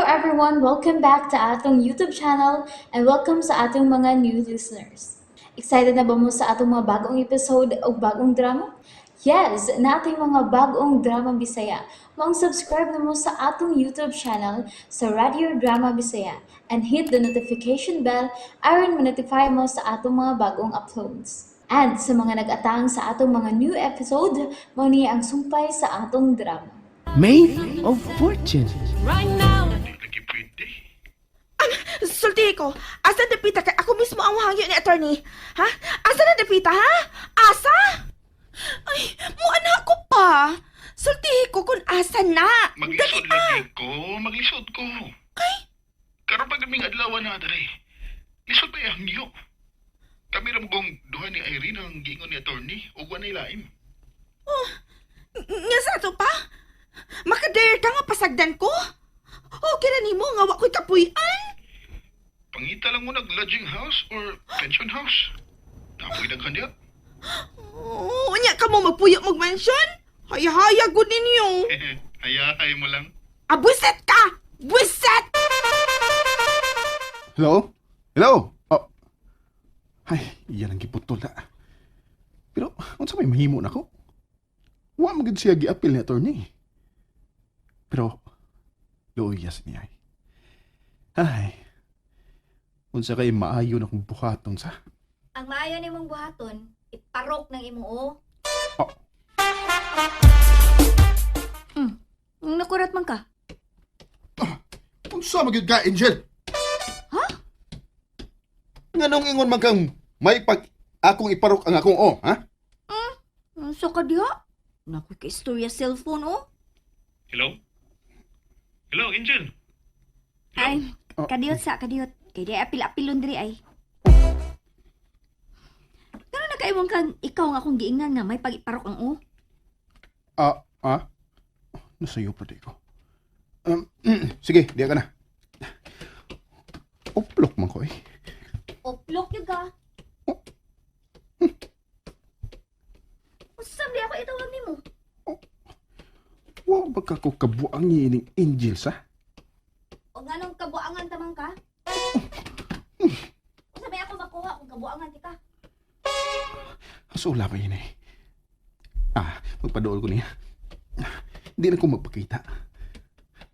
Everyone! Welcome back to atong YouTube channel and welcome sa atong mga new listeners. Excited na ba mo sa atong mga bagong episode o bagong drama? Yes, nating mga bagong drama Bisaya. Maong subscribe na mo sa atong YouTube channel sa Radio Drama Bisaya and hit the notification bell aron ma-notify mo sa atong mga bagong uploads. And sa mga nag-atang sa atong mga new episode, mao ni ang sumpay sa atong drama. Maid of Fortune. Lagi pwede. Sulti ko, asa dapita kay ako mismo ang hangyo ni attorney? Ha? Asa na dapita, ha? Asa? Ay, muana ko pa. Sulti ko kung asa na. Dali Maglisod ah. lagi ko. Maglisod ko. Kay, Karon pa kaming adlaw na dere. Lisod pa yung hangyo. Kami ra kong duha ni Irene ang giingon ni attorney ug wa laim. Nga sa ato pa? Makadare ka nga pasagdan ko? Okay ra nimo nga wa ko'y kapuy-an. Pangita lang mo nag lodging house or pension house. Napoy daghan diya. Oh, unya ka mo magpuyo mag mansion? Hayahaya gud ninyo. Hayahay mo lang. Ah, buset ka! Buset! Hello? Hello? Oh. Ay, iyan ang giputol na. Pero, unsa may mahimo nako? Wa man gid siya giapil ni attorney. Pero, luoy niya ay. Ay, unsa kay maayo na kong buhaton sa? Ang maayo nimong buhaton, iparok ng imo o. Oh. Nung nakurat man ka. Unsa man gyud ka, Angel? Ha? Nganong ingon man kang may pag akong iparok ang akong o, ha? Unsa ka diha? Naku kay istorya cellphone oh. Hello? Hello, Angel. Ay, Oh. kadiyot sa kadiyot. Kay di apil-apilon diri ay. Pero nakaimong kang ikaw nga akong giingnan nga may pag-iparok ang o. Ah, ah? Nasayo pa di ko. Sige, diya ka na. Uplok man ko eh. Oplok yun ka. Unsa di ako itawag nimo? Wa ba ka ko kabuang ining angels ha? O nganong kabuangan tamang ka? Unsa may ako makuha kung kabuangan ti ka? Asula pa yun eh. Ah, magpadool ko niya. Hindi na ko magpakita.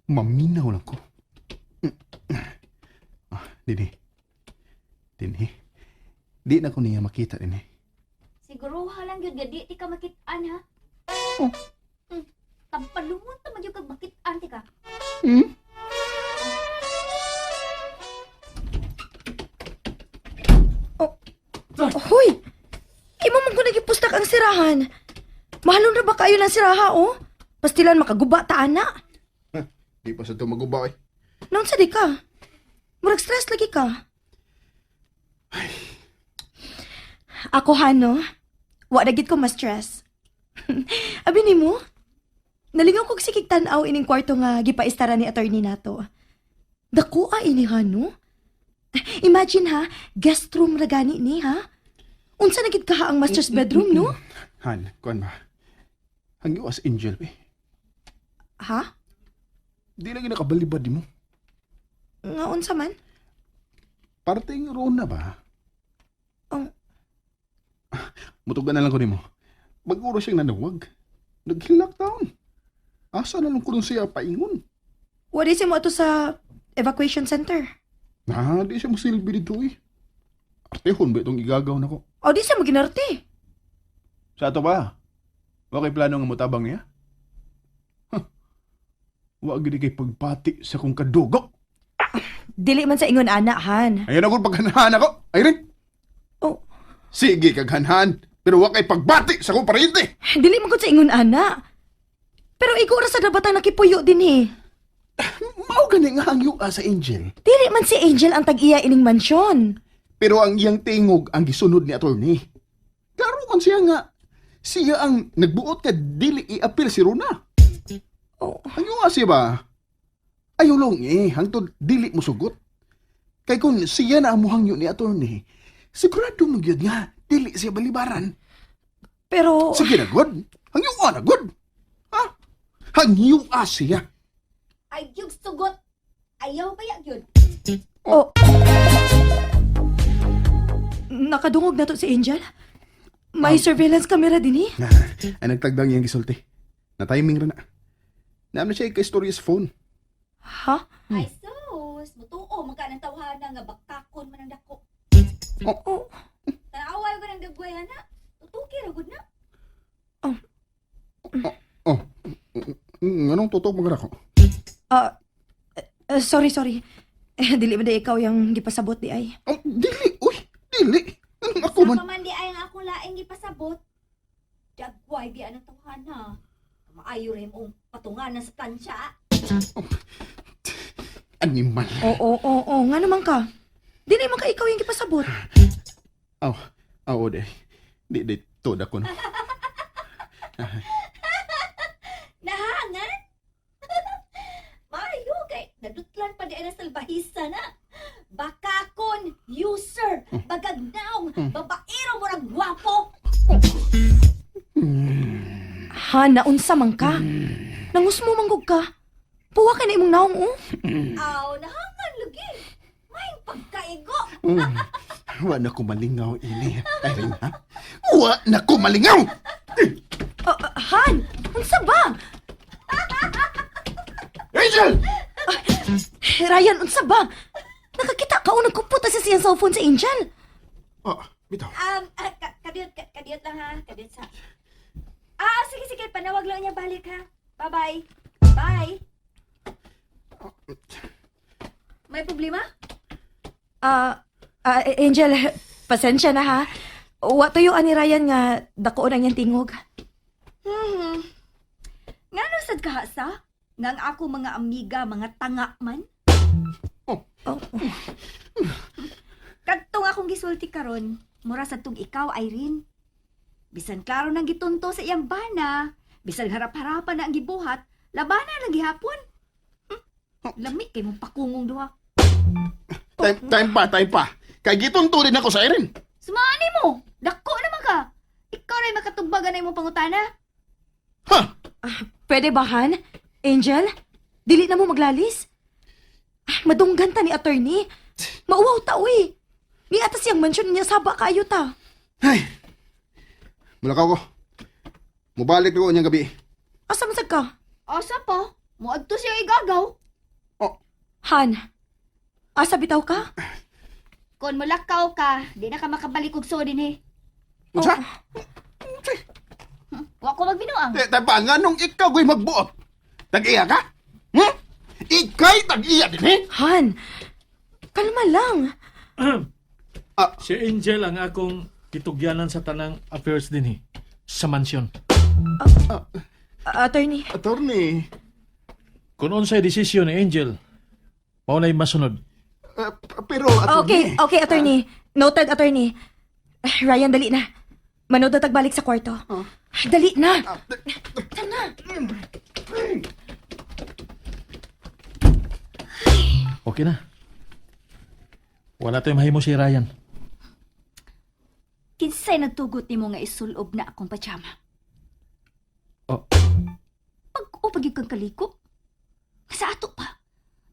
Maminaw lang ko. Ah, dini. Dini. Di na ko niya makita dini. Siguruha lang gyud nga di ti ka makit-an ha. Oh. Tampalungon ta man gyud kag makit-an ti ka. Hmm? Hoy! Imo man ko nagipustak ang sirahan. Mahalon ra ba kayo ng siraha, oh? Pastilan makaguba ta ana. Di pa sa tumaguba eh. Naon sa di ka? Murag stress lagi ka. Ako hano, wa na gid ko ma-stress. Abi nimo, nalingaw kog sikig tan-aw ining kwarto nga gipaistara ni attorney nato. Dako a ini hano. Imagine ha, guest room ra gani ni ha. Unsa na gid kaha ang master's bedroom no? Han, kuan ba? Hangyo as angel eh. Ha? Di lagi nakabalibad di mo. Nga unsa man? Parting roon na ba? Ang- Mutugan na lang ko nimo. Baguro siyang nanawag. Naghilak taon. Asa na lang ko nun siya paingon? Wa di siya mo ato sa evacuation center. Na, di siya musilbi dito eh. Artehon ba itong igagaw na ko? O di siya maginarte. Sa ato ba? Wa kay plano nga motabang niya? Huh. Wa gid kay pagbati sa kong kadugo. Dili man sa ingon ana han. Ayan ako paghanhan ako. Irene. Oh. Sige kaghanhan, pero wa kay pagbati sa kong parente. Dili man gud sa ingon ana. Pero igo ra sa dabatang nakipuyo din eh. Mao gani nga ang yuka sa Angel. Dili man si Angel ang tag-iya ining mansyon. Pero ang iyang tingog ang gisunod ni attorney. Klaro man siya nga siya ang nagbuot nga dili i-appeal si Rona. Oh. Ang yuka siya ba? Ayaw lang eh, hangtod dili mo sugot. Kay kung siya na ang muhangyo ni attorney, sigurado mo gyud nga dili siya balibaran. Pero Sige na god. Hangyo na god. Ha? Hangyo siya. Ay gyud sugot. Ayaw pa ya gyud. Oh. Nakadungog na to si Angel? May surveillance camera din eh. Ay nagtagdang iyang gisulti. Na timing ra na. Naam na siya ika-istorya sa phone. Ha? Ay sus, mutuo man ka ng tawhana nga bakakon man ang dako. Oh. Tanaway ko ng dagway ana. Tutuki ra gud na. Oh. Anong totoo mo ko? Ah, sorry, sorry. Eh, dili ba di ikaw yung gipasabot di ay? Oh, dili, uy, dili. Anong ako man? Sama man di ay ang akong laing gipasabot. Dagway biya ng tawhana. Maayo ra imong patunganan sa tansya. Animal. Oo, oo, oo. Nga naman ka. Dili man ka ikaw yung gipasabot. Aw, aw, de. Di, di, tuod ako no. Nahangan? Maayo kay nadutlan pa di ay na salbahisa na. Bakakon, user, bagagnaong, babaero murag gwapo. Ha, naunsa man ka. Nangusmo manggug ka. Puwa ka na imong naong, oh. Aw, nahangan lagi. May pagkaigo. Wa na ko malingaw, ini. Irene, ha? Wa na ko malingaw! Ah, ah, Han, unsa ba? Angel! Ryan, unsa ba? Nakakita ka o nagkumputa sa siyang cellphone sa Angel. Oh, bitaw. Kadiyot, kadiyot lang ha. Kadiyot sa... Ah, sige, sige. Panawag lang niya balik ha. Bye-bye. Bye. May problema? Ah, ah, Angel, pasensya na ha. Wa tuyo ani Ryan nga dako ang iyang tingog. Ngano sad ka sa? Nga ang ako mga amiga, mga tanga man? Oh, Kadtong akong gisulti karon, mura sa tong ikaw, Irene. Bisan klaro nang gitunto sa iyang bana, bisan harap-harapan na ang gibuhat, labana lang gihapon. Lami kay mong pakungong duha. Time, time pa, time pa. Kay gitunto din ako sa Irene. Sumaani mo! Dako naman ka! Ikaw ra'y makatugbagan na imong pangutana. Ha? Pwede ba, Han? Angel? Dili na mo maglalis? Ah, madunggan ta ni attorney. Mauwaw ta, uy. Ni atas siyang mansyon niya saba kayo ta. Ay. Mulakaw ko. Mubalik ko niyang gabi. Asa man sad ka? Asa pa? Muadto siya igagaw. Oh, Han, asa bitaw ka? Kon mulakaw ka, di na ka makabalik og so din eh. unsa? Wa ko magbinuang. Te, time pa, nganong ikaw ko'y magbuot? Tag-iya ka? Ika'y tag-iya din, eh? Han, kalma lang. Si Angel ang akong kitugyanan sa tanang affairs din eh, sa mansyon. Ah, attorney, Attorney, Kung unsay desisyon ni Angel, mao na'y masunod. pero attorney... Okay, okay, attorney. Noted, attorney. Ah, Ryan, dali na. Manood na tagbalik sa kwarto. Dali na. Tara na. Okay na. Wala tayong mahimo si Ryan. Kinsay nagtugot nimo nga isulob na akong pajama? Oh. Pag upag kang kaliko. Sa ato pa.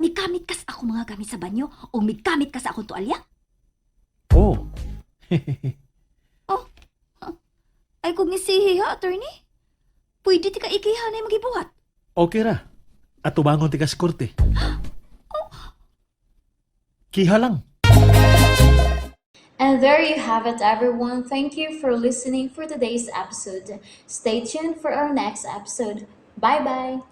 Mikamit kas ako mga gamit sa banyo o mikamit ka sa akong tualya. Oh. Ay kung isihi ha, attorney. Pwede ti ka ikiha na yung magibuhat. Okay ra. At tubangon tigas korte. Kiha lang. And there you have it, everyone. Thank you for listening for today's episode. Stay tuned for our next episode. Bye bye.